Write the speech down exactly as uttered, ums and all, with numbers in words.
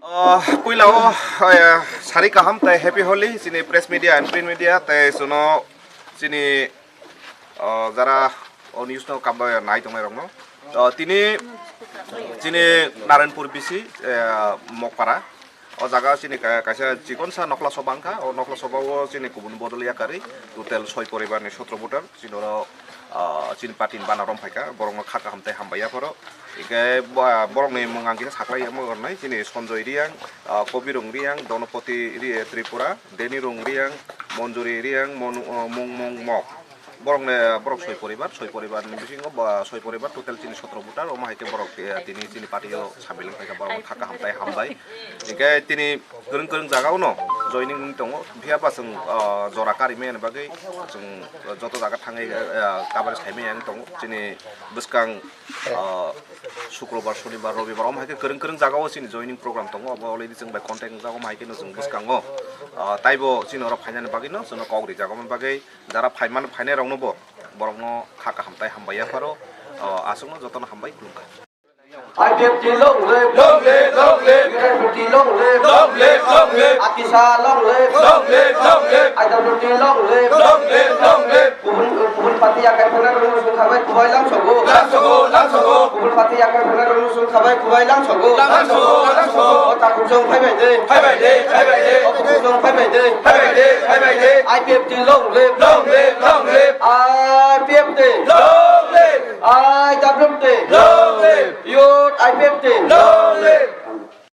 Ah, puila o, eh, sari kaham tei happy Holi chini press media and print media tei suno chini, ah, jara o news no kambai nai tongnai rokno. Ah, tini chini Naranpur B C, eh, Mokpara. O jaga chini ka-, kaisa chikon sa nokla soba wngkha. O nokla soba o chini kubun bodol yakarwi total soi poribar ni sotro voter. Chini oro, ah, chini party ni bana rom phaikha, borokno kha kaham tei hambai yapharo. Hingke ba-, borokni mung ang kisa saklai yamo gornai, chini Sanjoy Riang, ah, Kobirung Riang, Donopoti Ri-, Tripura, Denirung Riang, Monjuri Riang, Monu-, ah, Mung Mung Mok. Borokni, borok soi poribar, soi poribar ni bisingo ba, soi poribar total chini sotro voter, omo hai khe borok, eh, tini chini party o samil wng kha, borok kha kaham tei hambai. Hingke tini kwrwng kwrwng jaga o no joining wng tongo, phiya ba chwng, ah, jora karimani bagwi chwng joto jaga thangwi, ah, coverage khaimani wng tongo. Chini bwskang, ah, Sukrobar, Sonibar, Robibar, omo hai khe kwrwng kwrwng jaga o chini joining program tongo, obo already chwng bai contact wngjak, omo hai khe no chwng bwskango, ah, taibo chini oro phainani bagwi no chwngno kok rijak, omo bagwi jara phaiman phainai rokno bo borokno kha kaham tei hambai yapharo, ah, aswkno jotono hambai khulumkha. I P F T long live. Long live, long live. U N P T long live. Long live, long live. Atisa long live. Long live, long live. I W T long live. Long live, long live. Kubun, kubun party yakai phana rung sung khabai kubai lang sogo. Lang sogo, lang sogo. Kubun party yakai phana rung sung khabai kubai lang sogo. Lang sogo, lang sogo. O takhuk song phai bai de. Phai bai de, phai bai de. O takhuk song phai bai de. Phai bai de, phai bai de. I P F T long live. Long live, long live. I P F T. Long live. I W T. Long live. Youth I P F T. Long